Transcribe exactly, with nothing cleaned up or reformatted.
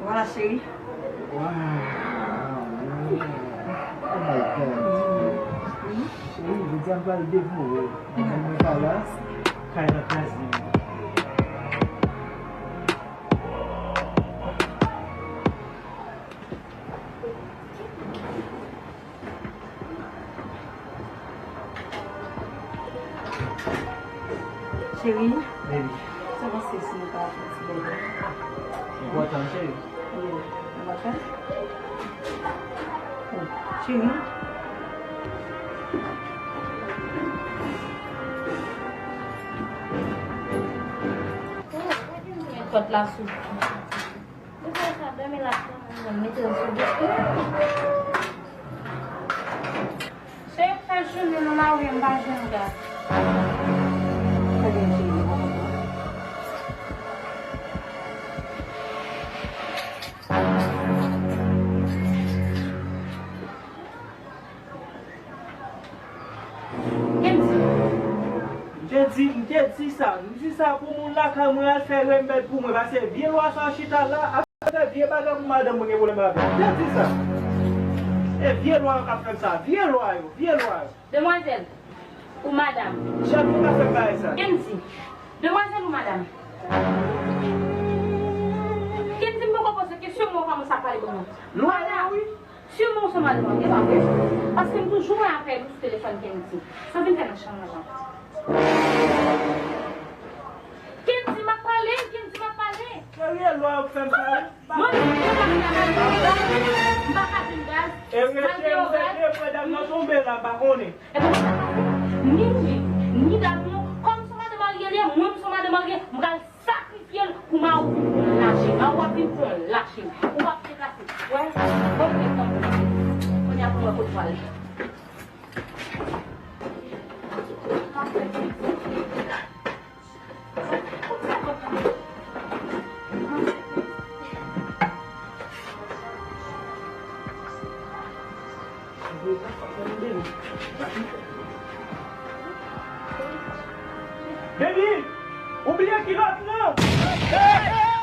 Vwala, cheri. Wow. Oh my God. Cheri, jodi a m pral devore w. Mwen pa la. Kay nan klas li. Cheri, baby, sa w panse si nou ta fè ti bèbè? Enpòtan, cheri. Wi, enpòtan. Oh, cheri. Met pòt la sou. Ou fè sa, dòmi la, mwen mete l sou bouch ou. Se fè jounen nou la, ou m pa jwenn gaz. Kote m cheri, ou konprann? Kendy. M te di, m te di sa. M di sa pou moun lakay mwen al fè remèd pou mwen, paske vye lwa sa chita la ap fè vye bagay pou madanm mwen gen pwoblèm avè l. M te di sa. E vye lwa yo k ap fè m sa. Vye lwa yo, vye lwa yo. Demwazèl, ou madanm. Chèf ou ka fè m bagay sa. Kendy. Demwazèl ou madanm. Kendy, m poko poze kesyon, men w kòmanse ap pale pou mwen. Lwa yo, wi. Sèlman w se madanm, e pa vre? Paske m toujou wè apèl ou sou telefòn Kendy. Sa w vin fè nan chanm nan la? Kendy, m ap pale, Kendy, m ap pale. Serye, lwa yo fè m sa, wi. Mwen menm, mwen pa ka jwenn gaz, m pa ka jwenn gaz. E rete, malgre yo rete, frè dam nan tonbe la, m pa konnen. E konsa sa fè. Ni mwen, ni dam nan, kòm se madan marye li ye, mwen m se madan marye, m pral sakrifye l pou Mawo vin pou yon lache. Mawo ap vin pou yon lache. Ou p ap deplase. Wè? Bon, men tanpri. Kounye a pou mwen kote w ale. Baby, ou bliye kilòt lan!